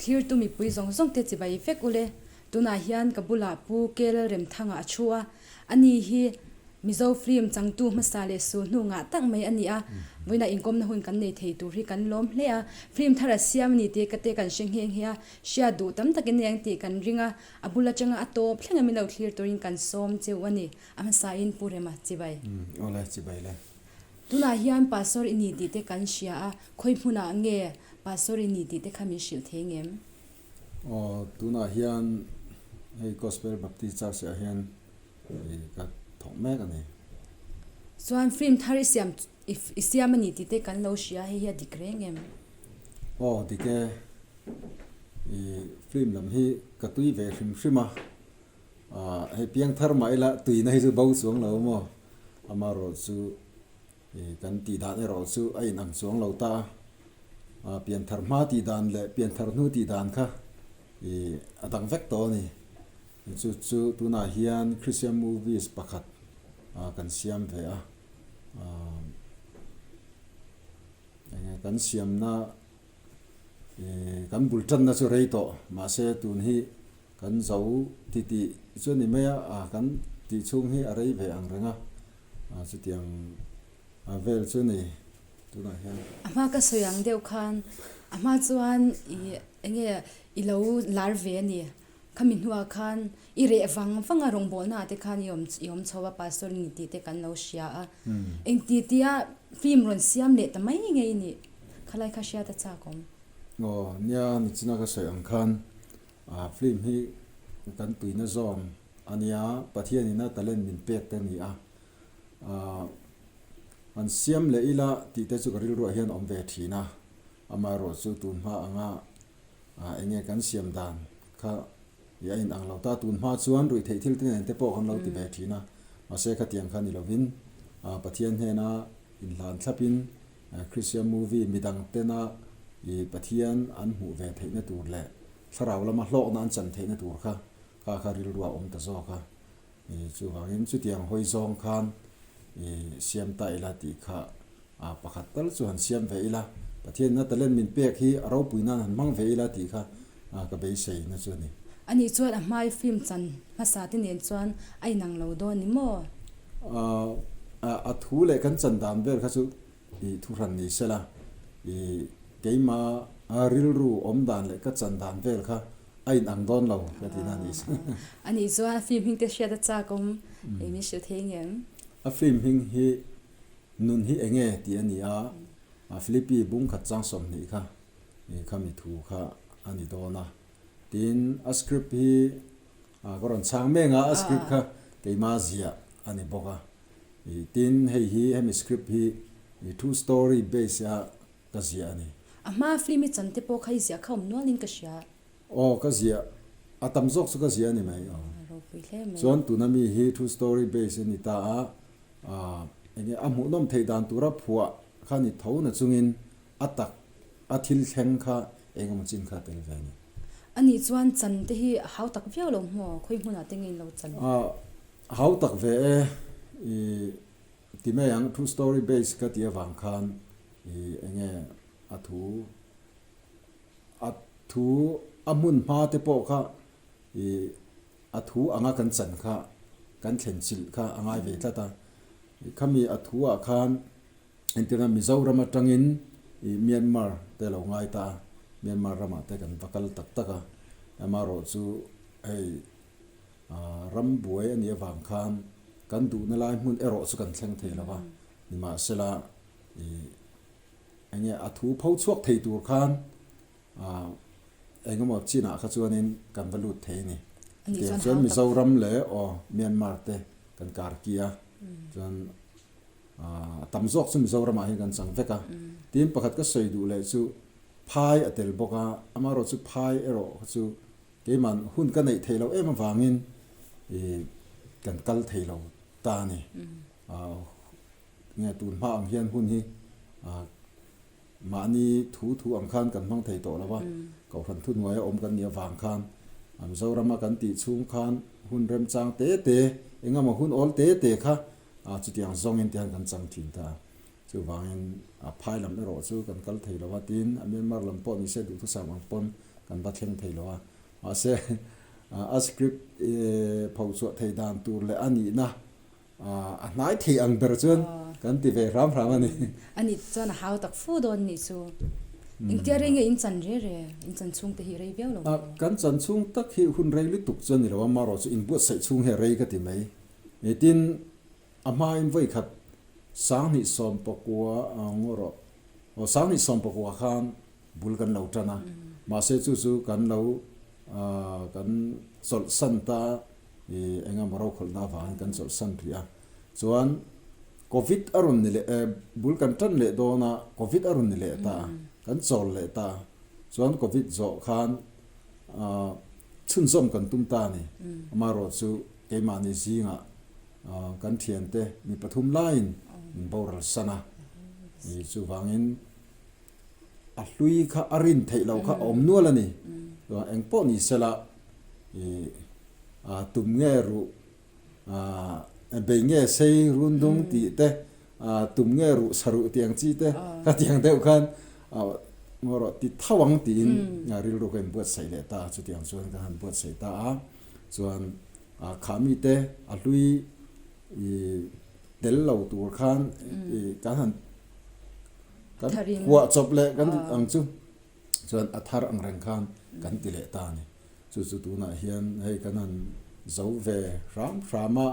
Thlirtu mipui zawng zawng te chibai vek ule. Tunah hian ka bulah Pu K Lalremthanga a thu a, ani hi Mizo film changtu hmasa leh sul hnu ngah tak mai a ni a, vawiinah inkawmna hun kan nei thei tur hi kan lawm hle a, film thar a siam a ni tih ka te kan hre nghe nghe a, hriat duh tam takin nei ang tih kan ring a, a bul atanga a tawp thleng a min lo thlir turin kan sawm cheu a ni. A hmasain Pu Rema chibai. Awle chibai le. Tunah hian Pastor i ni tih te kan hria a, khawi hmunah nge Pastor i ni tih te kha min hrilh thei ngem? Aw, tunah hian hei Gospel Baptist Church ah hian ka thawk mek a ni. Chuan film thar i siam i siam a ni tih te kan lo hria, hei hi a dik reng em? Aw, dik e. I film lam hi ka tui ve hrim hrim a, hei piang thar mah ila tuina hi chu bo chuang lo maw? Amaherawhchu Kan tih dan erawh chu a inang chuang lo ta a, pianthar hma tih dan leh pianthar hnu tih dan kha a dang vek tawh a ni. Chu chu tunah hian Christian movies pakhat kan siam ve a, enge kan siamna kan bul tanna chu rei tawh mahse tun hi kan zo ti tih chu a ni mai a, kan tih chhung hi a rei ve ang reng a. Chutiang vel chu ni tunah hian. A hma ka sawi ang deuh khan a hma chuan i enge i lo lar ve a ni. Khami hnuah khan i reh vang vang a rawngbawlna ah te khan i awm i awm chho a pastor ni tih te kan lo hria a. Engti tia film rawn siam leh ta mai ngei ni. Khalai kha hriat a chak awm. Aw nia nichina ka sawi ang khan film hi kan tuina zawm A nia, Pathianin a talent min pek te a ni a, an siam leh ila tih te chu ka rilruah hian awm ve thin a, amaherawh chu tun hma anga eng nge kan siam dan kha i a inang lo ta, tun hma chuan ruih theih thil te nen te pawh kan lo ti ve thin a, mahse khatiang kha ni lovin Pathian hnena inhlan thlapin Christian movie midang tena i Pathian an hmuh ve theihna tur leh thlarau lama hlawkna an chan theihna tur kha Kha kha rilru a awm ta zawk a, chuvangin chutiang hawi zawng khan siam ta ila tih kha pakhat tal chu han siam ve ila, Pathianina talent min pek hi a ropui nan han hmang ve ila tih kha ka beisei na chu a ni. Ani chuan a hmai film chan hmasa te nen chuan a inang lo dawn ni maw? A thu leh kan chan dan vel kha chu thu hran ni sela, keima rilru awm dan leh ka chan dan vel kha A in ang dawn lo ka ti na ni. A nih chuan a film hming te hriat a chak awm eng min hrilh thei ngem? A film hming hi Nun hi enge tih a ni a, Philippi bung khat chang 20 kha khami thu kha a ni dawn a. Tin, a script hi ka rawn chhang mek a, a script kha keima ziah a ni bawk a. Tin, hei hi hemi script hi true story base a ka ziah a ni. A hma film i chan te pawh kha i ziah kha awm nual in ka hria. Aw ka ziah, a tam zawk chu ka ziah a ni mai aw. A ropui hle mai. Chuan tuna mi hi true story base a ni ta a, enge a hmuhnawm theih dan tura phuah kha ni tho na chungin a tak a thil thleng kha eng emaw chin kha a tel ve a ni. A nih chuan chan te hi a hau tak viau lo hmaw, khawi hmunah te nge in lo chan? A hau tak ve e, i Ti mai ang, true story base ka tih avang khan i enge a thu a thu a hmun hma te pawh kha i a thu anga kan chan kha kan thlen chilh kha a ngai ve tlat a, khami a thu ah khan entirna Mizoram atangin i Myanmar te lo ngai ta a, Myanmar ramah te kan va kal tak tak a, amaherawhchu hei. Ram buai a nih avang khan kan duhna lai hmun erawh chu kan thleng thei lo va, nimahsela eng nge a thu pho chhuak thei tur khan eng emaw chinah kha chuanin kan va lut thei a ni. Chutiang chuan Mizoram leh aw Myanmar te kan kar ki a, chuan a tam zawk chu Mizoramah hian kan chang vek a. Tin pakhat ka sawi duh leh chu phai a tel bawk a, amaherawhchu phai erawh kha chu Keiman hun ka neih theih loh em avangin kan kal thei lo ta a ni. Nge tun hma ang hian hun hi mahni thu thu ang khan kan hmang thei tawh lo va, Kohhran thuhnuaia awm kan nih avang khan Mizorama kan tih chhung khan hun remchang te te, engemaw hun awl te te kha chutiang zawngin te hian kan chang thin ta a. Chuvangin a phai lam erawh chu kan kal thei lo a, tin a Myanmar lam pawh nise duhthusam ang pawn. kan va thleng thei lo a. Mahse, a script phochhuah thei dan tur leh a nihna a hnai thei ang ber chuan kan ti ve hram hram a ni. A nih chuan a hau tak fu dawn nih chu. Engtia rei nge in chan re re? In chan chhung te hi rei viau lo maw? Kan chan chhung tak hi hun rei lutuk chu a ni lo a, amaherawh chu inbuatsaih chhung hi a rei ka ti mai. Tin, a hmain vawikhat 2019 ngaw rawh, aw 2019 khan bul kan lo tan a, mahse chu chu kan lo kan chawlhsan ta i eng emaw rokhawlhna avangin kan chawlhsan rih a, chuan Covid a rawn ni leh bul kan tan leh dawn a, Covid a rawn ni leh ta a, kan chawl leh ta a, chuan Covid zawh khan chhunzawm kan tum ta a ni, amaherawh chu keimahni zingah kan thiante mi pathum laiin min boral san a, chuvangin. A hlui kha a rin theih loh kha a awm nual a ni. Chuan eng pawh ni sela ih tum nge ruh bei nge sei run dung tih te tum nge ruh sa ruh tih ang chi te kha tiang deuh khan ngaw rawh ti tho ang tiin rilru ka inbuatsaih leh ta a chutiang chuan ka han buatsaih ta a chuan kha mite a hlui ih tel lo tur khan ih kan han Kan huah chawp leh kan ang chu chuan a thar ang reng khan kan ti leh ta a ni. Chu chu tunah hian hei kan han zo ve hram hram a,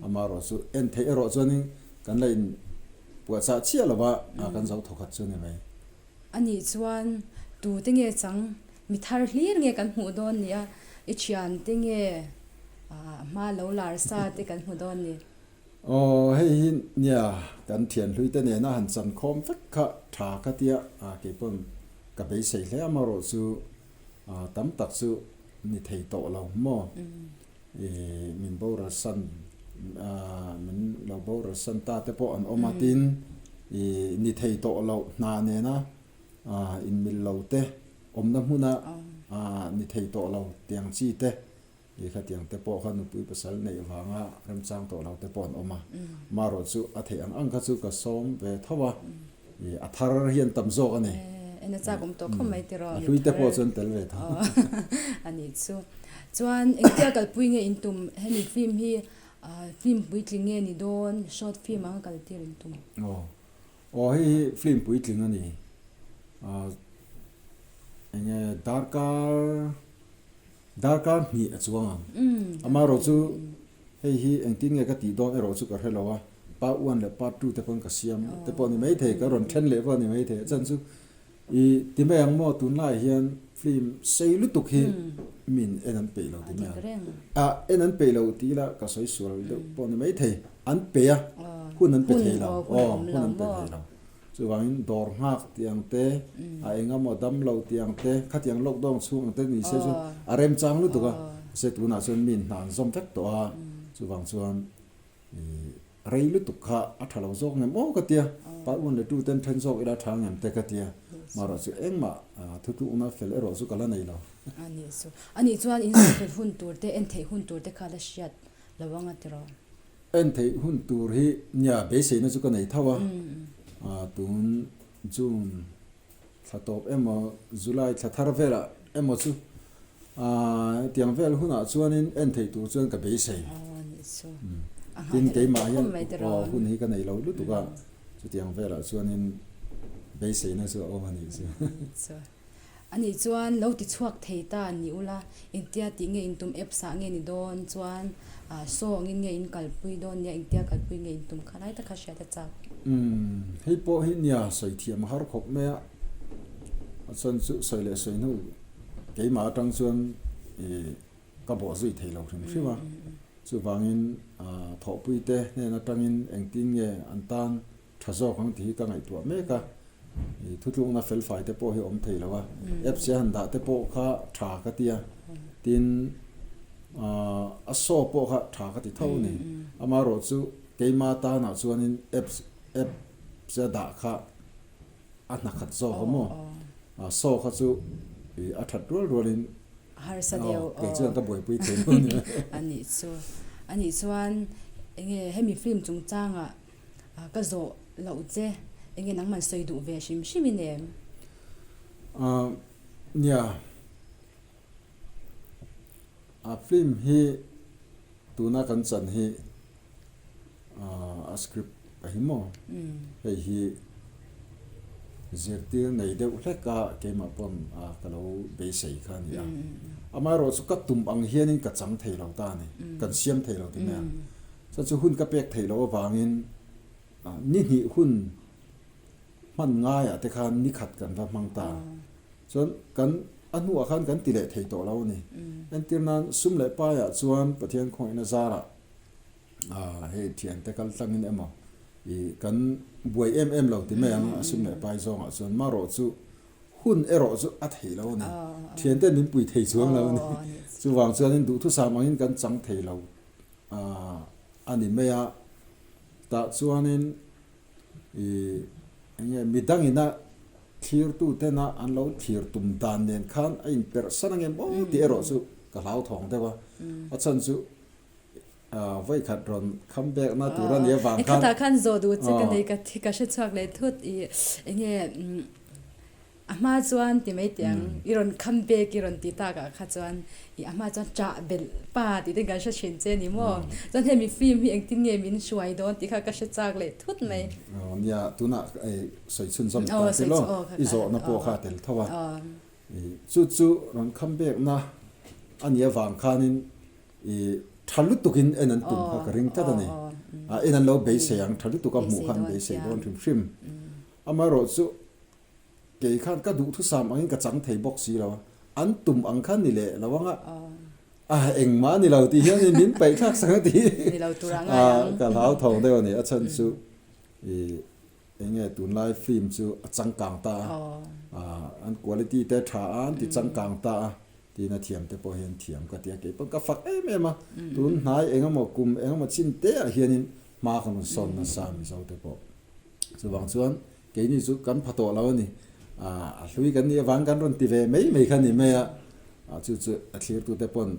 amaherawh chu en theih erawh chuanin kan la in puahchah chiah lo va, kan zo thawkhat chu a ni mai. A nih chuan tute nge chang mi thar hlir nge kan hmuh dawn ni a, i thiante nge hma lo lar sa te kan hmu dawn ni? Aw hei hi nia kan thianhlui te nena han chan khawm vek kha tha ka tia kei pawn ka beisei hle amaherawh chu tam tak chu ni thei tawh lo maw ih min boral san min lo boral san ta te pawh an awm a tin ih ni thei tawh loh hna nena inmil lo te awmna hmuna ni thei tawh lo tiang chi te. I khatiang te pawh kha nupui pasal neih vanga remchang tawh lo te pawh an awm a, marawh chu a theih ang ang kha chu ka sawm ve tho a, i a thar hi an tam zawk a ni. En a chak awm tawh khawp mai tiraw mi thar. A hlui te pawh chu an tel ve tho. A nih chu. Chuan engtia kalpui nge in tum? Hemi film hi film puitling nge ni dawn? Short film anga kaltir in tum? Aw. Aw hei hi film puitling a ni. Enge darkar. Darkar hnih a chuang ang. Amaherawh chu hei hi engtin nge ka tih dawn erawh chu ka hre lo a, part one leh part two te pawn ka siam te pawh a ni maithei, ka rawn then leh pawh a ni maithei. A chan chu i ti mai ang maw tunlaiah hian film sei lutuk hi min en an peih lo ti mai ang. A en an peih lo ti ila ka sawi sual deuh pawh a ni maithei. An peih a, hun an pe thei lo, aw hun an pe thei lo. Chuvangin dawr nghak tiang te, a eng emaw dam lo tiang te, khatiang lockdown chhung ang te ni se chuan a remchang lutuk a, mahse tunah chuan mi hna an zawm vek tawh a, chuvang chuan ih rei lutuk kha a tha lo zawk ngem aw ka tia, part one leh two ten then zawk ila tha ngem te ka tia, marawh chu engmah thutlukna fel erawh chu ka la nei lo. A nih chu, a nih chuan in sawi hun tur te, en theih hun tur te kha la hriat lo anga tiraw? En theih hun tur hi nia beiseina chu ka nei tho a, tun June thla tawp emaw July thla thar velah emaw chu hetiang vel hunah chuanin en theih tur chuan ka beisei. Tin keimah hian hun hi ka nei lo lutuk a, chutiang velah chuanin beiseina chu a awm a nih chu. Anih chuan lo ti chhuak thei ta ni ula, engtia tih nge in tum apps ah nge ni dawn chuan saw angin nge in kalpui dawn nia engtia kalpui nge in tum kha lai tak kha hriat a chak. Umm hei pawh hi nia sawi thiam a har khawp mai a, a chuan chu sawi leh sawi hnu keimah atang chuan ih ka bawh zui thei lo hrim hrim a, chuvangin thawhpui te hnen atangin engtin nge an tan Tha zawk ang tih hi ka ngaihtuah mek a, i thutlukna felfai te pawh hi a awm thei lo a, apps hi a han dah te pawh kha tha ka ti a, tin a saw pawh kha tha ka ti tho a ni. Amaherawh chu keima tanah chuanin apps apps a dah kha a hna khat zawk a maw, saw kha chu a that rual rualin Harsa deuh aw. Kei chuan ka buaipui thei lo a ni. A nih chu, a nih chuan enge hemi film chungchangah Ka zawh loh che, enge nangman sawi duh ve hrim hrim i nem? Nia. A film hi tuna kan chan hi a script a hi maw? Hei hi zirtir nei deuh hlek a keimah pawn ka lo beisei kha a ni a. Amaherawh chu ka tum ang hianin ka chang thei lo ta a ni, kan siam thei lo ti mai ang. Chuan chu hun ka pek theih loh avangin ni hnih hun hman ngaiah te khan ni khat kan va hmang ta. Chuan kan a hnuah khan kan ti leh thei tawh lo a ni. Entir nan sum leh paiah chuan Pathian khawngaihna zarah hei thiante kal tlangin emaw ih kan buai em em lo ti mai ang a sum leh pai zawngah chuan marawh chu hun erawh chu a theih lo a ni. Thiante min pui thei chuang lo a ni. Chuvang chuanin duhthusam angin kan chang thei lo a ni mai a. Tah chuanin Ih, enge midangina thlirtutena an lo thlir tum dan nen khan a inperh san ang em aw tih erawh chu ka hlauthawng deuh a. A chhan chu vawikhat rawn kham bekna tur a nih avang khan. Khatah khan zawh duh che ka nei ka ka hre chhuak leh thut. Ih, enge A hma chuan ti mai teh ang, i rawn kham bek i rawn ti tak ah kha chuan i a hma chuan ṭah belh pa tih te kan hre thin che ni maw? Chuan hemi film hi engtin nge min hruai dawn tih kha ka hre chak leh thut mai. Aw nia, tunah sawi chhunzawm ta tel aw, i zawhna pawh kha a tel tho a. Chu chu rawn kham bekna a nih avang khanin i tha lutukin en an tum kha ka ring tlat a ni. En an lo beisei ang, tha lutuk a hmuh kha an beisei dawn hrim hrim. Amaherawhchu Kei khan ka duhthusam angin ka chang thei bawk si lo a, an tum ang khan ni leh lo anga a engmah a ni lo tih hian min paih thlak sak a tih ka hlau tho deuh a ni. A chhan chu ih eng nge tunlai film chu a changkang ta a, an quality te tha a an ti changkang ta a tiin a thiam te pawh hian thiam ka ti a, kei pawh ka fak em em a, tun hnai eng emaw kum eng emaw chin te ah hianin hma ka rawn sawn nasa Mizo te pawh. Chuvang chuan Keini chu kan pha tawh lo a ni. A hlui kan nih avang kan rawn ti ve mai mai kha ni mai a. Chu chu a thlirtute pawn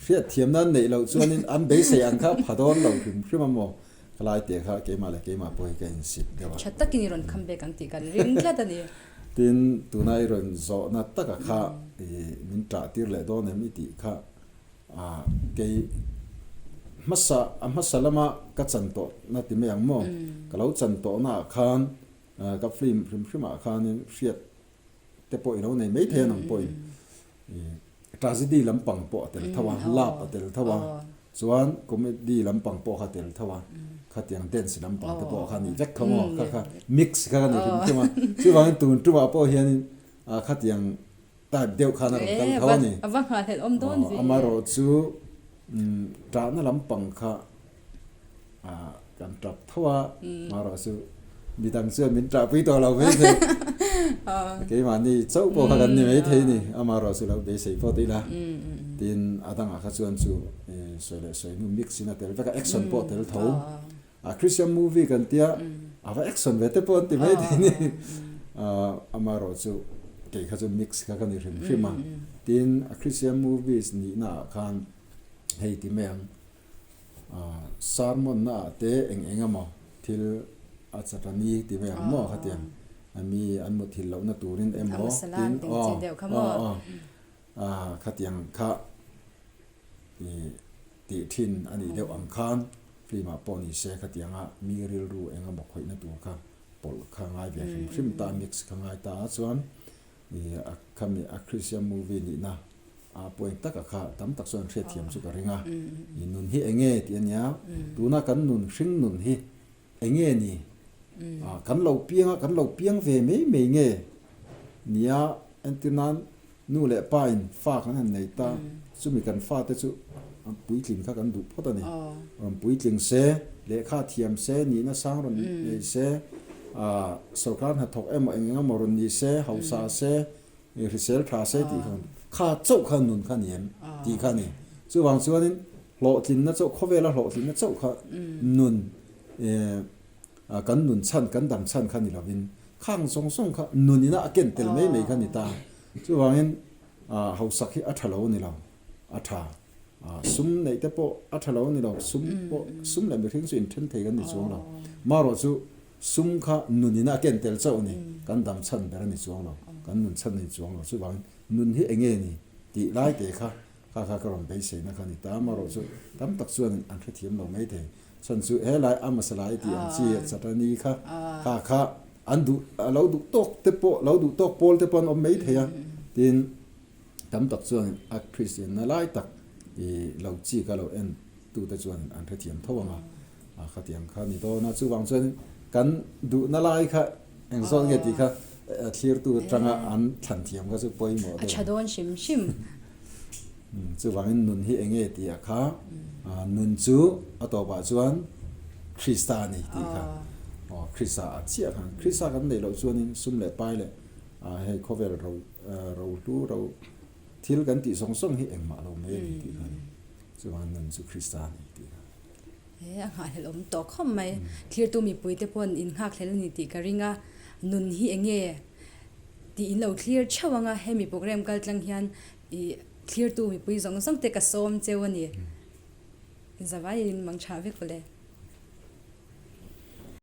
hriatthiamna an neih loh chuanin an beisei ang kha pha dawn lo hrim hrim a maw? Ka lai teh kha keimah leh keimah pawh hi ka insip deuh a. Tha takin i rawn kham bek ang tih kan ring tlat a ni. Tin, tuna i rawn zawhna taka kha min ṭah tir leh dawn em i tih kha A kei hmasa a hmasa lama ka chan tawh na ti mai ang maw? Ka lo chan tawh na ah khan ka film hrim hrim ah khanin hriat te pawh i lo nei mai thei a nang pawhin tragedy lampang pawh a tel tho a, love a tel tho a, chuan comedy lampang pawh kha a tel tho a, khatiang dance lampang te pawh kha a nih vek kha maw? Kha kha mix kha ka ni hrim hrim a, chuvangin tun tumah pawh hianin khatiang Type deuh khan a rawn kal tho a ni. A va nghahhlelh awm dawn ve. Amaherawh chu ṭahna lampang kha kan ṭap tho a, amaherawh chu midang chuan min ṭahpui tawh lo maithei. Keimahni chauh pawh kha kan ni maithei a ni. Amaherawh chu lo beisei phawt ila. Tin, a dangah kha chuan chu sawi leh sawi hnu mix in a tel vek a, action pawh a tel tho. A Christian movie kan tia a va action ve te pawh an ti mai thei ni. Amaherawh chu kei kha chu mix kha ka ni hrim hrim a. Tin a Christian movies nihna ah khan hei ti mai ang sermon na ah te eng eng emaw thil a chatani ti mai ang maw khatiang mi an muthilh lohna turin emaw tin aw aw aw khatiang kha ih Tih thin a nih deuh ang khan film ah pawh ni se khatianga mi rilru eng emaw khawihna tur kha pawlh kha ngai ve hrim hrim ta a, mix kha ngai ta a chuan ih a khami a Christian movie nihna a point taka kha tam tak chuan hriatthiam chu ka ring a, ih nun hi eng nge tih a nia, tuna kan nun hring nun hi eng nge ni? Kan lo piang a, kan lo piang ve mai mai nge nia entir nan Nu leh pa in fa kan han nei ta, chumi kan fa te chu puitling kha kan duh phawt a ni. Rawn puitling se, lehkha thiam se, nihna sang rawn nei se, sorkar hnathawk emaw eng eng emaw rawn ni se, hausa se, hrisel tha se tih kha kha chauh kha nun kha ni em tih kha a ni. Chuvang chuanin hlawhtlinna chauh, khawvela hlawhtlinna chauh kha nun Kan nun chhan, kan dam chhan kha ni lovin khang zawng zawng kha nun ina a ken tel mai mai kha ni ta. Chuvangin hausak hi a tha lo a ni lo, a tha. Sum neih te pawh a tha lo a ni lo, sum pawh sum leh mihring chu inthen thei kan ni chuang lo. Marawh chu sum kha nun ina a ken tel chauh a ni, kan dam chhan ber a ni chuang lo, kan nun chhan a ni chuang lo. Chuvangin nun hi eng nge ni tih lai te kha. Kha kha ka rawn beiseina kha a ni ta. Amaherawh chu tam tak chuan an hrethiam lo mai thei. Chhan chu helai a masala i tih ang chi chatani kha kha kha an duh a lo duh tawk te pawh lo duh tawk pawl te pawh an awm mai thei a. Tin, tam tak chuan a Kristian na lai tak i lo chi kha lo en tute chuan an hrethiam tho ang a. A khatiang kha ni dawn a, chuvang chuan kan duhna lai kha eng zawt nge tih kha thlirtu atanga an thlan thiam kha chu pawimawh deuh. A tha dawn hrim hrim. Chuvangin nun hi eng nge tih ah kha nun chu a tawpah chuan Krista a ni tih kha aw Krista ah chiah khan Krista kan neih loh chuanin sum leh pai leh hei khawvel ro rohlu ro thil kan tih zawng zawng hi engmah lo mai a ni tih kha a ni. Chuvangin nun chu Krista a ni tih kha. He a nghahhlelh awm tawh khawp mai. Thirtu mipuite pawn in nghakhlel a ni tih ka ring a, nun hi eng nge tih in lo thlir theuh ang a, hemi program kal tlang hian ih thlirtu mipui zawng zawng te ka sawm cheu a ni. Zavaiin mang tha vek awle.